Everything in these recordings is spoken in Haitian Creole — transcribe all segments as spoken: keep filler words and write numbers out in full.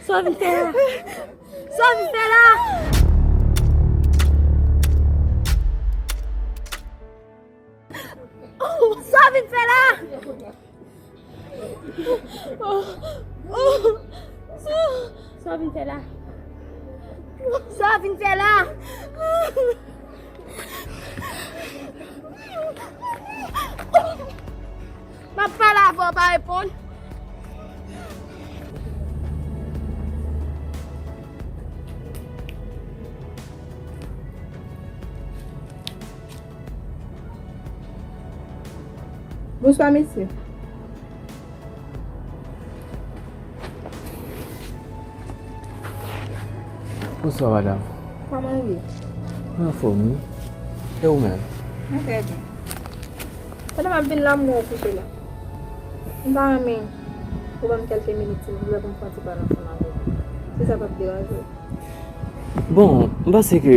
Sa w vin fè la? Sa w vin fè la? Sa w vin fè la? Sa w vin fè la? Sa w vin fè la? M ap pale avè w, pa reponn. Bonswa, mesye. Bonswa, madanm. Kòman w ye? Mwen anfòm, wi. E ou menm? Mwen trè byen. Pandan m ap vin la, m wè w kouche la. M ta renmen ou ban m kèlke minit, silvouplè, pou m fè yon ti pale ansanm avè w. Si sa p ap deranje w. Bon, m panse ke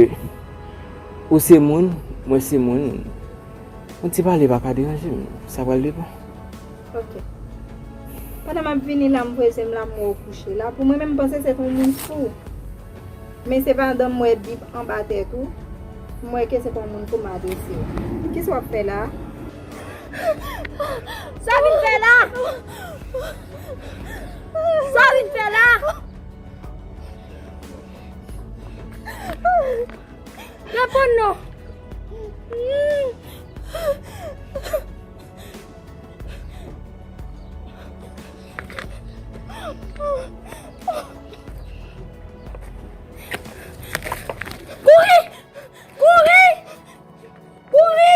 ou se moun, mwen se moun. Yon ti pale pa ka deranje m. Sa pral depann. Ok. Pandan m ap vini la, m voye zye m la, m wè w kouche la. Pou mwen menm, m panse se te yon moun fou. Men se pandan m wè Bib anba tèt ou, m wè ke se pa yon moun fou m adrese w. Kisa w ap fè la? Sa w vin fè la? Sa w vin fè la? Reponn non. Kouri! Kouri! Kouri!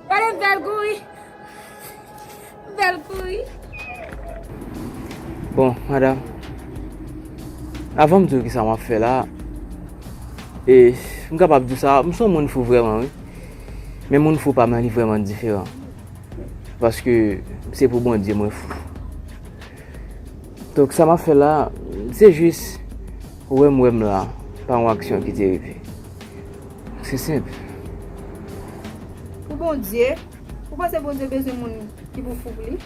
Gade m fè l kouri. M fè l kouri. Bon, madanm, avan m di w kisa m ap fè la, e, m kapab di w sa, m se yon moun fou vrèman, wi. Men moun fou pa m nan, li vrèman diferan. Paske se pou Bondye mwen fou. Donk, sa m ap fè la, se jis ou wè m, wè m la, pa yon aksyon ki te rive. Se senp. Pou Bondye? Ou panse Bondye bezwen moun ki pou fou pou li?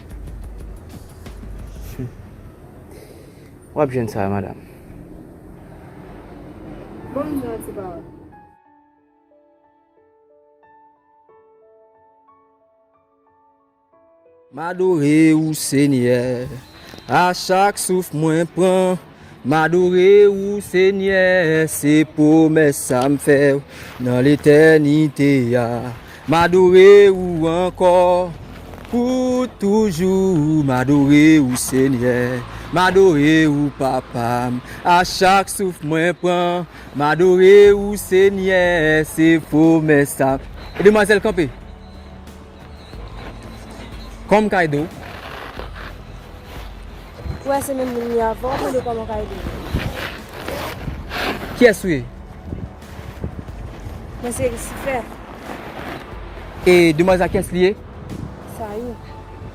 W ap jwenn sa, madanm. Ban m di w yon ti pawòl. M adore ou, Senyè, a chak souf mwen pran. M adore ou, Senyè, se pwomès sa m fè w nan letènite a. M adore ou ankò pou toujou. M adore ou, Senyè, m adore ou, Papa m, a chak souf mwen pran. M adore ou, Senyè, se pwomès sa. E demwazèl, kanpe. Kòman m ka ede w? Ou wè se menm moun li avan, ou mande kòman w ka ede l. Kiyès ou ye? Mwen se Lisifè. E demwazèl la, kiyès li ye? Sa ye.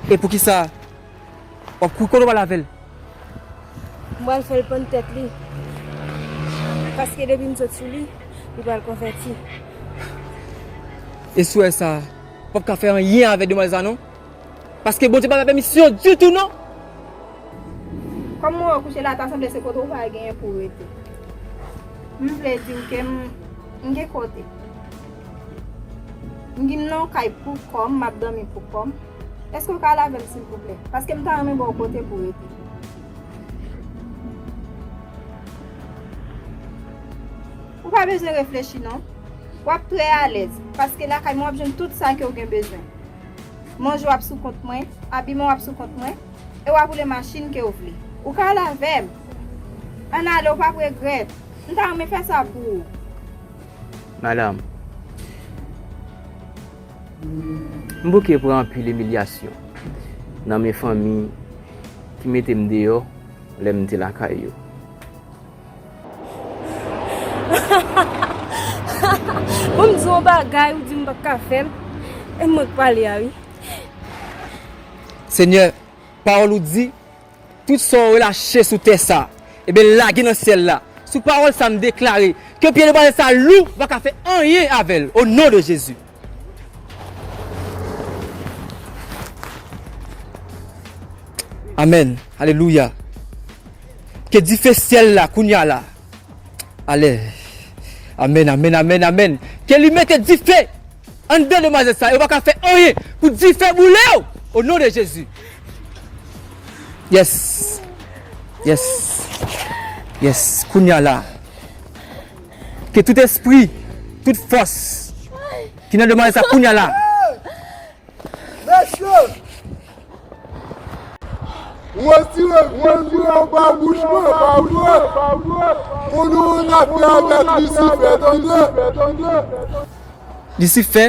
E poukisa w ap kouri, kote w pral avè l? M pral fè l pann tèt li. Paske depi m sot sou li, li pral konvèti. E si w wè sa, w p ap ka fè anyen avèk demwazèl sa non. Paske Bondye pa bay pèmisyon ditou non. Kòm mwen wè w kouche la, ta sanble se kote w pa genyen pou w rete. M vle di w ke m, m gen kote. M gen nan kay pou kò m, m ap dòmi pou kò m. Èske w ka al avè m, silvouplè? Paske m ta renmen ba w kote pou w rete. Ou pa bezwen reflechi, non. W ap trè alèz, paske lakay mwen w ap jwenn tout sa ke w gen bezwen. Manje w ap sou kont mwen, abiman w ap sou kont mwen, e w ap woule machin ke w vle. Ou ka al avè m. Ann ale, w p ap regrèt. M ta renmen fè sa pou ou. Madanm, m bouke pran anpil imilyasyon nan men fanmi ki mete m deyò lè m te lakay yo. Pou m di w yon bagay, ou di m p ap ka fè l. E mwen k pale a, wi. Senyè, pawòl ou di, tout sa w relache sou tè sa, ebyen, l lage nan syèl la. Sou pawòl sa, m deklare ke pye demwazèl sa lou, ou pa ka fè anyen avè l, o non de Jezi. Amèn. Alelouya. Ke dife syèl la, kounye a la. Ale. Amèn, amèn, amèn, amèn. Ke li mete dife anndan demwazèl sa. Yo pa ka fè anyen pou dife boule yo. O non de Jezi. Yes. Yes. Yes. Kounye a la. Ke tout espri, tout fòs ki nan demwazèl sa kounye a la. Mesye! Retire, retire anba bouch mwen, pa vre? Ou gen yon afè avèk Lisifè, tande? Lisifè?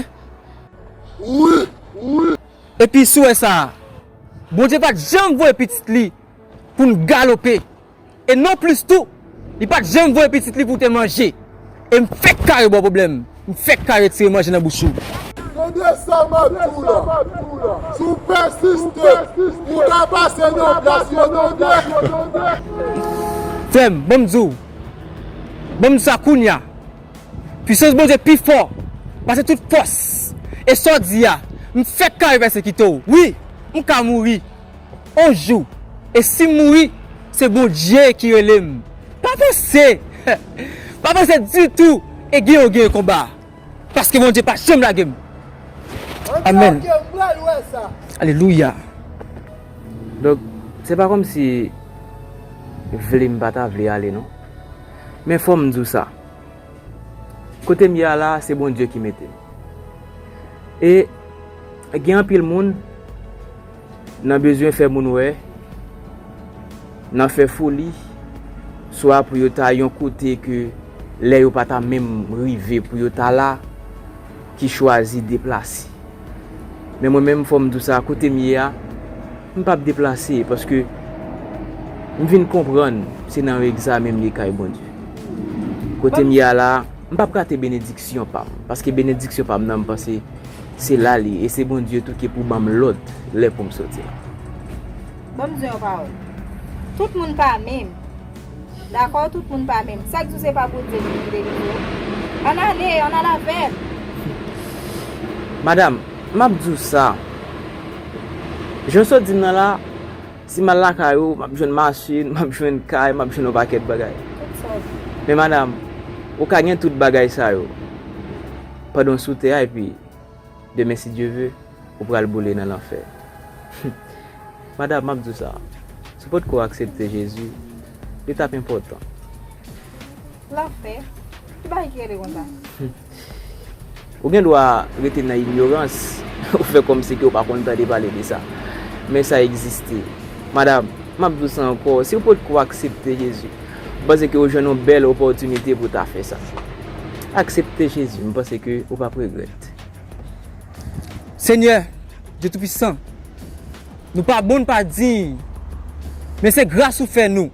Wi, wi. Epi si w wè sa, Bondye pa t janm voye pitit li pou n galope. E non plis tou, li pa t janm voye pitit li pou te manje. E m fèk kare ba w pwoblèm. M fèk kare tire manje nan bouch ou. Tande sa m ap di w la. Si w pèsiste, ou ka pase nan plas yo, tande. Frè m, ban m di w. Ban m di w sa kounye a. Pisans Bondye pi fò pase tout fòs. E sa w di a, m fèk kare pèsekite w. Wi, m ka mouri. On jou. E si m mouri, se Bondye ki rele m. Pa panse, pa panse ditou e gen yon gen konba. Paske Bondye pa janm lage m. Amèn. Alelouya. Donk, se pa kòmsi vle m pa ta vle ale non. Men fò m di w sa. Kote m ye a la, se Bondye ki mete m. E gen anpil moun nan bezwen fè moun wè, nan fè foli, swa pou yo ta yon kote ke lè yo pa ta menm rive pou yo ta la, ki chwazi deplase. Men mwen menm, fò m di w sa, kote m ye a, m p ap deplase, paske m vin konprann se nan yon egzamen m ye kay Bondye. Kote m ye a la, m p ap rate benediksyon pa m, paske benediksyon pa m nan, m panse se la li ye, e se Bondye tou ki pou ban m lòd lè pou m soti la. Ban m di w yon pawòl. Tout moun pa menm. Dakò, tout moun pa menm. Sa k di w se pa Bondye ki kite li pou ou? Ann ale, ann al avè l. Madanm, m ap di w sa. Jan w sot di m nan la, si m al lakay ou, m ap jwenn machin, m ap jwenn kay, m ap jwenn yon pakèt bagay. Tout sa w di. Men madanm, ou ka gen tout bagay sa yo pandan w sou tè a, epi demen, si Dye ve, ou pral boule nan lanfè. Madanm, m ap di w sa, si w potko aksepte Jezi, li t ap enpòtan. Lanfè? Ki bagay ki rele konsa? Ou gen dwa rete nan inyorans, ou fè kòmsi ke w pa konn tande pale de sa. Men sa egziste. Madanm, m ap di w sa ankò, si w potko aksepte Jezi, m panse ke w jwenn yon bèl opòtinite pou w ta fè sa. Aksepte Jezi, m panse ke ou p ap regrèt. Senyè, Dye Toupisan, nou pa bon, n pa diy, men se gras ou fè nou.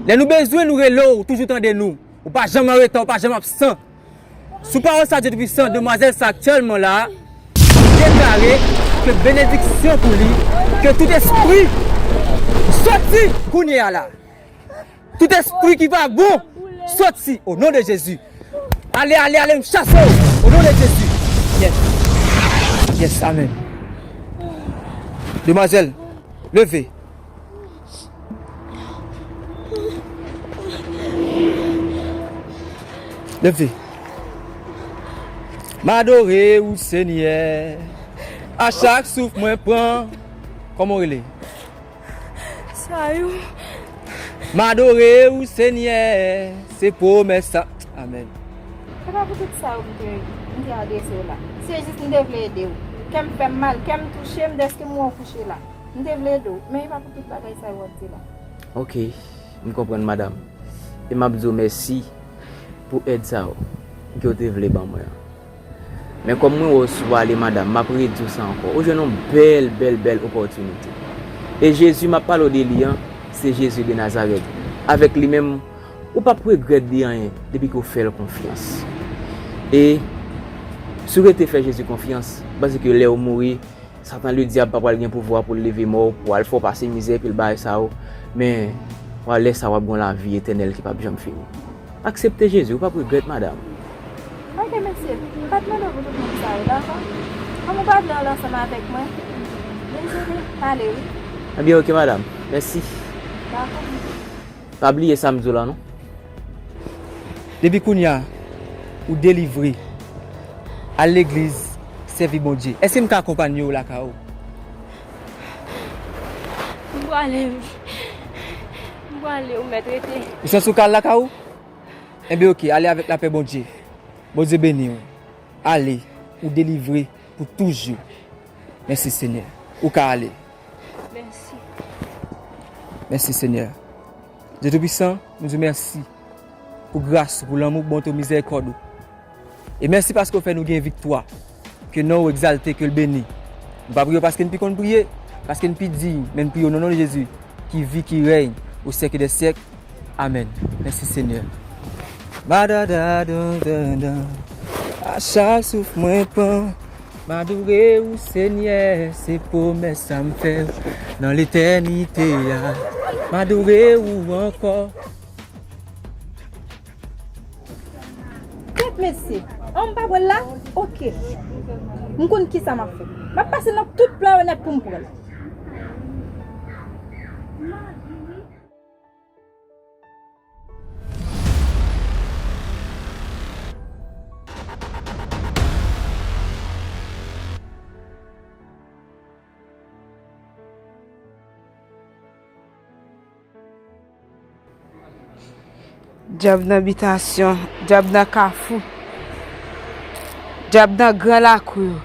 Lè nou bezwen, nou rele w, ou toujou tande nou. Ou pa janm anreta, ou pa janm absan. Sou pawòl sa, Dye Toupisan, demwazèl sa aktyèlman la, deklare ke benediksyon pou li, ke tout espri soti kounye a la. Tout espri ki pa bon, soti, o non de Jezi. Ale, ale, ale, m chase w, o non de Jezi. Yes. Yes, amèn. Demwazèl, leve. Leve. M adore ou, Senyè. A chak souf mwen pran. Kòman w rele? Sa yo. M adore ou, Senyè. Se pwomès sa. Amèn. Se pa pou tout sa yo m te, m te adrese w la. Se jis m te vle ede w. Kè m fè m mal, kè m touche m dèske m wè w kouche la. M te vle ede w, men e pa pou tout bagay sa yo w ap di la. Ok, m konprann, madanm. E m ap di w mèsi pou èd sa yo ke w te vle ban mwen an. Men kòm mwen wè w sou ale, madanm, m ap redi w sa ankò. Ou jwenn yon bèl, bèl, bèl opòtinite. E Jezi, m ap pale w de li an, se Jezi de Nazarèt. Avèk li menm, ou p ap regrèt de anyen depi ke w fè l konfyans. E Si w rete fè Jezi konfyans, m panse ke lè w mouri, Satan ledyab pa pral gen pouvwa pou l leve mò w, pou al fè w pase mizè, epi l bagay sa yo. Men, w a lè sa w ap gen yon lavi etènèl ki p ap janm fini. Aksepte Jezi, ou p ap regrèt, madanm. Ok, mesye, m pa t mande w pou tout moun sa yo, dakò? Kòm ou pa vle ann ansanm avèk mwen, dezole, ale wi. Ebyen, ok, madanm. Mèsi. Dakò. Pa bliye sa m di w la, non. Depi kounye a, ou delivre, al legliz, sèvi Bondye. Èske m ka akonpanye w lakay ou? M prale, wi. M prale, ou mèt rete. Ou santi w ka al lakay ou? Enben, ok, ale avèk lapè Bondye. Bondye beni w. Ale, ou delivre pou toujou. Mèsi, Senyè. Ou ka ale. Mèsi. Mèsi, Senyè. Dye Toupisan, nou di w mèsi pou gras ou, pou lanmou, pou bonte w, mizèrikòd ou. E mèsi paske w fè nou gen viktwa. Ke non w egzalte, ke l beni. Nou pa priye w paske n pi konn priye, paske n pi diy, men n priye w nan non de Jezi, ki vi, ki rèy o syèk dè syèk. Amèn. Mèsi, Senyè. Madadadadada. A chak souf mwen pran, m adore ou, Senyè, se pwomès sa m fè w nan letènite a. M adore ou ankò. Kèt mesye, an m pa pral la? Ok. M konn kisa m ap fè. M ap pase nan tout plan yo nèt pou m pran l. Dyab nan bitasyon, dyab nan kafou, dyab nan gran lakou yo,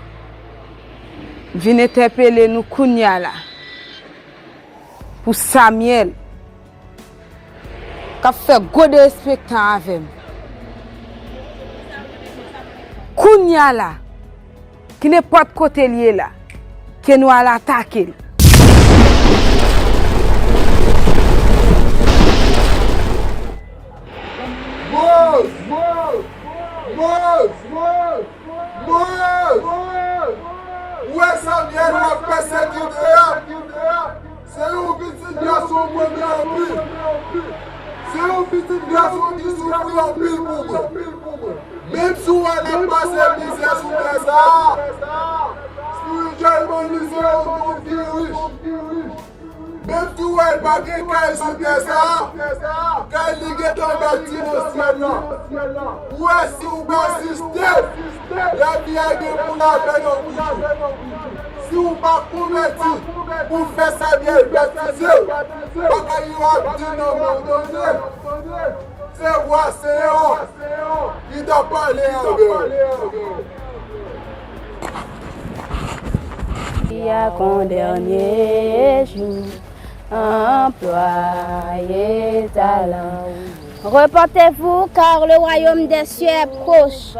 vin entèpele nou kounye a la pou Samyèl k ap fè gwo derespektan avè m. Kounye a la, ki nenpòt kote l ye la, ke nou al atake l. Move! Move! Move! Move! Ou wè Samyèl w ap pèsekite a? Se yon pitit gason mwen gen anpil. Se yon pitit gason ki soufri anpil pou mwen. Menm si w wè l ap pase mizè sou tè sa a, espirityèlman li se yon moun ki rich. Menm si w wè l pa gen kay sou tè sa a, kay li gentan bati nan syèl la. Ou wè si w pa asiste, lavi a gen pou l avè nan bouch ou. Si w pa konvèti pou fè Samyèl batize, bagay yo ap di nan men w, tande. Se vwa Seyè a ki t ap pale avè w. Ak yon dènye jou, anplwaye talan ou. Repentez-vous, car le royaume des cieux est proche.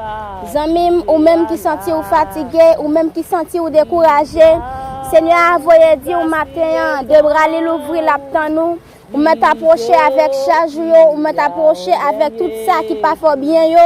Zanmi m, ou menm ki santi w fatige, ou menm ki santi w dekouraje, Senyè a voye di w maten an, de bra li louvri, l ap tann ou. Ou mèt apwoche avèk chaj ou yo, ou mèt apwoche avèk tout sa ki pa fè w byen yo,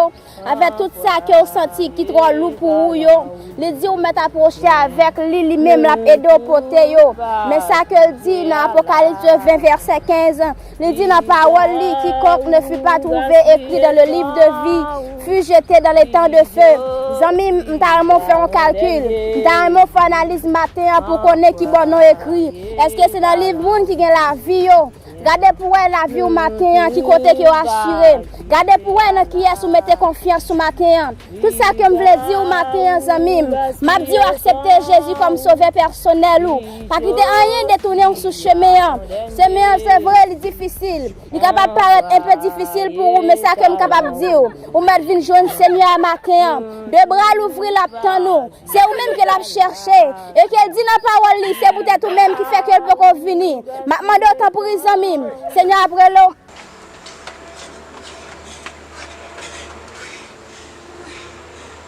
avèk tout sa ke w santi ki twò lou pou ou yo. Li di ou mèt apwoche avèk li, li menm l ap ede w pote yo. Men sa ke l di nan Apokalips ven vèsè kenz, li di nan pawòl li, quiconque ne fut pas trouvé écrit dans le livre de vie fut jeté dans l'étang de feu. Zanmi m, m ta renmen w fè yon kalkil, m ta renmen w fè analiz maten an pou w konnen ki bò non w ekri. Èske se nan liv moun ki gen lavi yo? Gade pou w wè lavi w maten an, ki kote ke w asire. Gade pou w wè nan kiyès ou mete konfyans ou maten an. Tout sa ke m vle di w maten an, zanmi m, m ap di w aksepte Jezi kòm sovè pèsonèl ou. Pa kite anyen detounen w sou chemen an. Chemen an, se vre, li difisil. Li kapab parèt enpe difisil pou ou, men sa ke m kapab di w, ou mèt vin jwenn Senyè a maten an. De bra l ouvri, l ap tann ou. Se ou menm ke l ap chèche. E ke l di nan pawòl li, se poutèt ou menm ki fè ke l poko vini. M ap mande w, tanpri, zanmi m, Senyè ap rele w.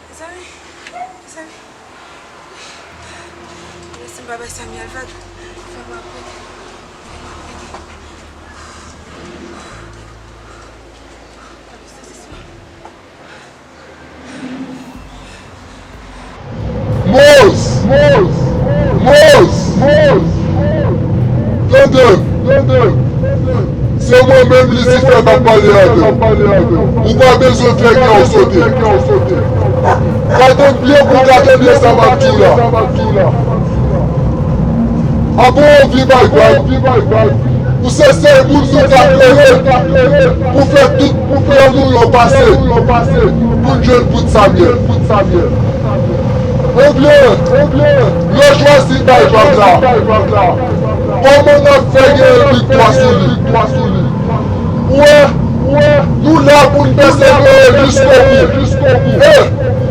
Mezanmi, mezanmi. Mezanmi, si m pa bay Samyèl vag, fè m ap pede. Fè m ap pede. Fè m ap pede. Moz! Moz! Tande! Tande! Se mwen menm Lisifè k ap pale avè w. Ou pa bezwen fè kè w sote. Gade byen pou w ka tande sa m ap di w la. Avan w anvi bay vag, ou se sèl moun nou ka klere pou fè tout plan nou yo pase, pou n jwenn bout Samyèl. Ebyen, ebyen, yo chwazi bay vag la. Kòman n ap fè gen viktwa sou li? Ou wè, nou la pou n pèsevere jiskobout. E,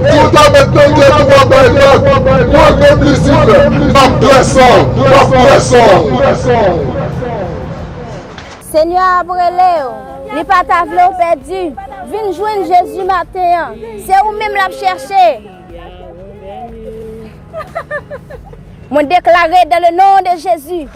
si w ta mèt tande tou w ap bay vag, mwen menm Lisifè, m ap bwè san w, m ap bwè san w. Senyè a ap rele w. Li pa ta vle w pèdi. Vin jwenn Jezi maten an. Se ou menm l ap chèche. Mwen deklare dans le nom de Jésus,